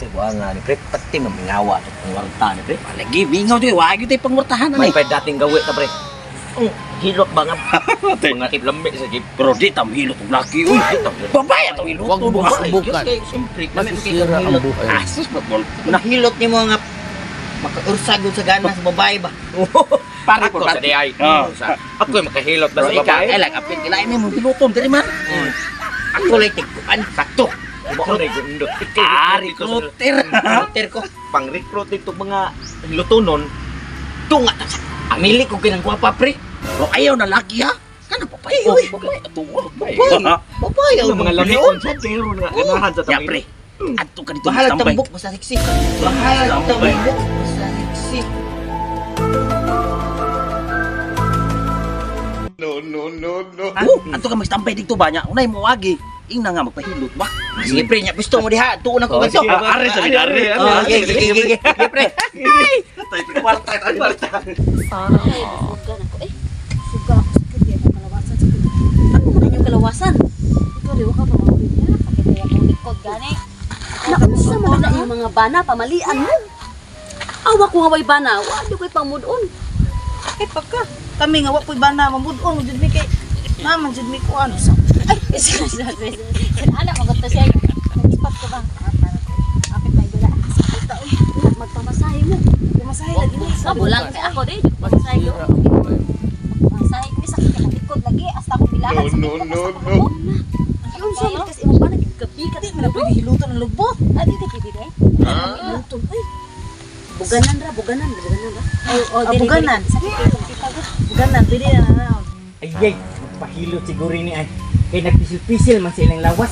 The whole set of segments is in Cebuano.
Buanga ni pre, pati mamingawa to pangwarta ni pre. Lagi mingaw di wa gyud tay pangwartahan May ani. pa dating gawi ta pre. Ang hilot ba nga mga lambi sa jeep. Pero di tam hilot og laki uy. Babae atong hilot. Wag mong subukan. Kay siyempre, kami Masisira ang buhay mo. Asus ba bol. Nahilot ni mo nga makaursag sa gana sa babae ba? Pare Ako sa di ay. Ah. Ako yung makahilot ba Pero sa ikaw, babae? ay lang apil kila ini mo hiluton diri man. Ako lang tigkuan. Sakto. Mao na gundot. Ah, recruiter. Recruiter ko. Pang recruit dito mga lutonon. Tunga ta sa. Amili ko kinang gwapa pre. Pero ayaw na laki ha. Kana babae Uy, uy. Babae ato. Babae. Babae Ang mga lamion sa pero nga ganahan sa Ya tabi. pre. Adto ka dito Bahala tambay. tambok basta siksi. Bahala tambok basta siksi. Oh, adto ka magtambay dito ba nya? Unay mo agi. Ingna nga magpahilot ba? Sige pre, nya gusto mo diha, tuon ako Oh, ganito. sige. Ah, are sa are. Oh, sige, sige, sige, sige. Sige, pre. Kwarta, kwarta. Ay, suga na ko eh. Suga ako sa kiti akong kalawasan sa kiti. Ano mo yung kalawasan? Ikaw di ka pa mahuli niya. Sakit kaya akong likod gani. Naunsa man na yung mga bana pamalian mo. Awa ko nga way bana, wa di ko'y pamudon. Kay pagka kami nga wa po'y bana mamudon jud mi kay naman jud mi kuan sa Ay, sila sila ko to siya. Nag-spot ko ba? Apit may dula. Sakit oy. Magpamasahe mo. Pamasahe lagi ni Ah, bulang kay ako di. Pamasahe ko. Masisira ang buhay mo. Pamasahe ko sakit akong likod lagi hasta akong bilahan sa likod. No, no, no. Ay, unsa man kasi imong bana gabi ka Di man na pwede hiluton ang lubot. Ah, di di di. Hiluton oy. Buganan ra, buganan, buganan ra. Oh, oh, Ah, buganan. Sakit kay kita ko. Buganan pwede na na. Ay, ay, magpahilot siguro ni ay. Kay nagpisil-pisil man sa ilang lawas.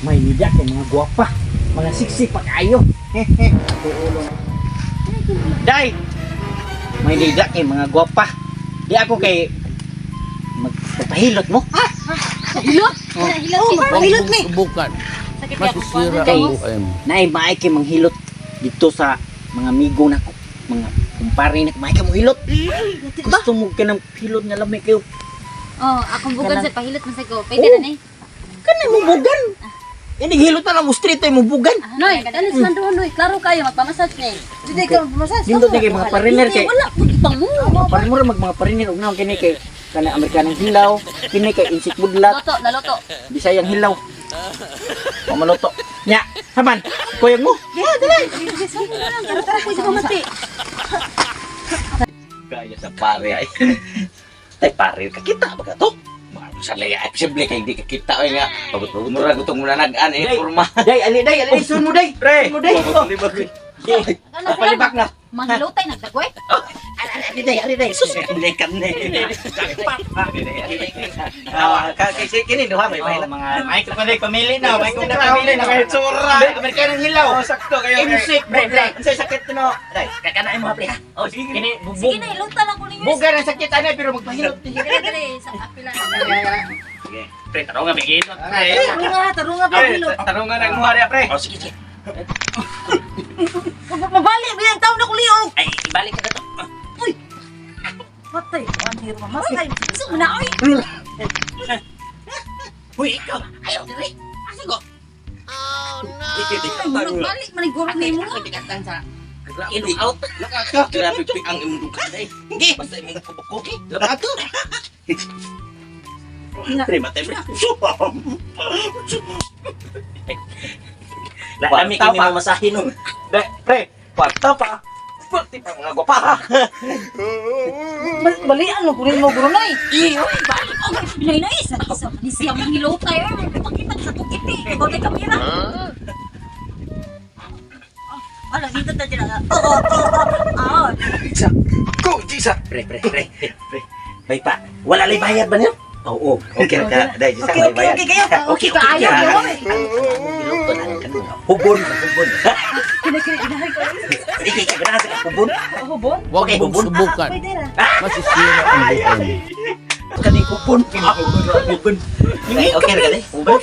May nida kay mga gwapa, mga siksi pa kayo. Day! May nida kay mga gwapa. Di ako kay magpahilot mo. Hilot. Hilot. Oh, Wag hilot mong ni. subukan. Sakit kay akong Masisira Kay- ang buhay mo. Naay maay kay manghilot dito sa mga amigo nako, mga kumpare nako, maay kay mo hilot. Gusto mo ka ng hilot nga lamay kayo. Oh, akong bugan sa pahilot man sa ko. Pwede na ni. Kanay mo bugan. Ini hilot na lang mo street ay mo bugan. Noy, dalis man doon noy. Klaro kayo magpamassage ni. Di ka magpamasahe. Nindot na kay mga pariner kay Wala pud pang mo. Parang mura mag mga pariner og naon kini kay kana Amerikanong hilaw, kini kay insik budlat, Loto, naloto. Bisayang hilaw. Pamaluto. Nya, haman. Kuyog mo. Yeah, dali. Tara, tara, pwede ka mati. Gaya sa pare ay. Tay pare, kakita ba ka to? Sa laya, ay posible kay hindi kakita oy nga. Pagot-pagot mura gutong muna nag-an eh porma. Day, ali day, ali sun mo day. Pre, Sun mo day. Oh. Ano Palibak na. Manghilotay nagdagway. Ali day, ali day. Sus, lekan ni. Ah, kay kini duha may Oh, mga may ko pamili pamili na, may ko na pamili na Kahit sura. Amerikanong hilaw. Oh, sakto kayo. Insik budlat. Unsay sakit no? Day, kakanain mo ha pre ha. Oh, sige. Kini bubog. Sige na, hilutan ako ninyo. Bugan ang sakit ana pero magpahilot. Dali, dali, sa apila. Sige. Pre, taro nga may hilot. Tarunga, tarunga pa hilot. Tanong nga nang muha pre. Oh, sige, sige. Mabali bilang taon na ko liog. Ay, ibalik ka na to. Matay, kuan hiro matay. So, na oy. Uy, ikaw. Ayaw diri. Asa ko? Balik man guro nimo. Ilong out. Grabe pi ang imong duka day. Sige, basta imong kubuko. Labato. Pre, matay pre. Lami kini mo masahin no. De, pre, kwarta pa. Pati pa mga gwapa. Balian mo kunin mo guro nay. Iyo, balik. Oh, nay nay sa isa ni siya manghilotay. Pakita sa tukiti. Ikaw na kamera. Ala, dito ta dira. Oo, oo, oo. Isa. Go, Jisa. Pre, pre, pre. Pre. Bay pa. Wala lay bayad ba niyo? Oo, okay ka. Dai, Jisa, Okay, may okay, bayad. okay kayo. Okay, okay. Kaayo, Ang gyud. hiluton ang kanang hubon, hubon. Kinahay ko. Iki ka ganahan sa hubon. Hubon. Wag Okay, mong hubon. subukan. Pwede ra. Masisira ang buhay mo. Kani hubon. Hubon. Okay ra kani. Hubon.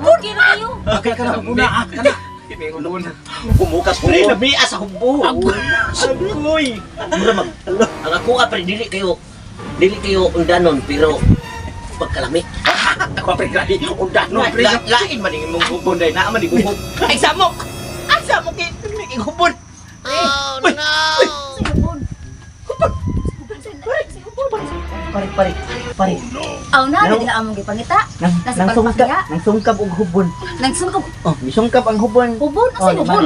Okay ra kayo. Okay ka na hubon na. Ah, kana. Kumukas Pre, hubon. labi sa hubo. Agoy. Mura mag ang ako ah, pre dili kayo undanon pero pagkalami. Ako pre grabe undanon pre. Lain man imong hubon day, naa man imong hubon. Ay samok. Ay samok kay Kay hubon. Oh no. Sa hubon. Sa hubon. Pare, pare, pare. Aw na, di na among gipangita. Nang Nasa nang sungkab, palpakiya? nang sungkab og hubon. Nagsungkab Oh, gisungkab ang hubon. hubon, asa Oh, hubon?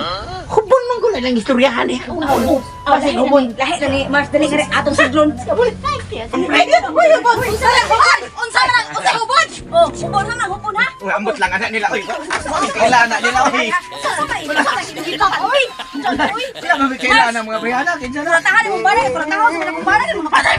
Hubon man ko na lang istoryahan eh. Oh, Pasig hubon. Lahi na ni Mars dali nga atong sudlon. Uy, hubon. Unsa man hubon? Unsa man unsa hubon? Oh, hubon ha man, hubon ha. Uy, ambot lang anak nila oy. Kaila anak nila oy. Unsa man unsa man oy. Oy. Sila man kaila ng mga brihana kinsa na. Kuratahan mo bala, kuratahan mo bala, mga patay.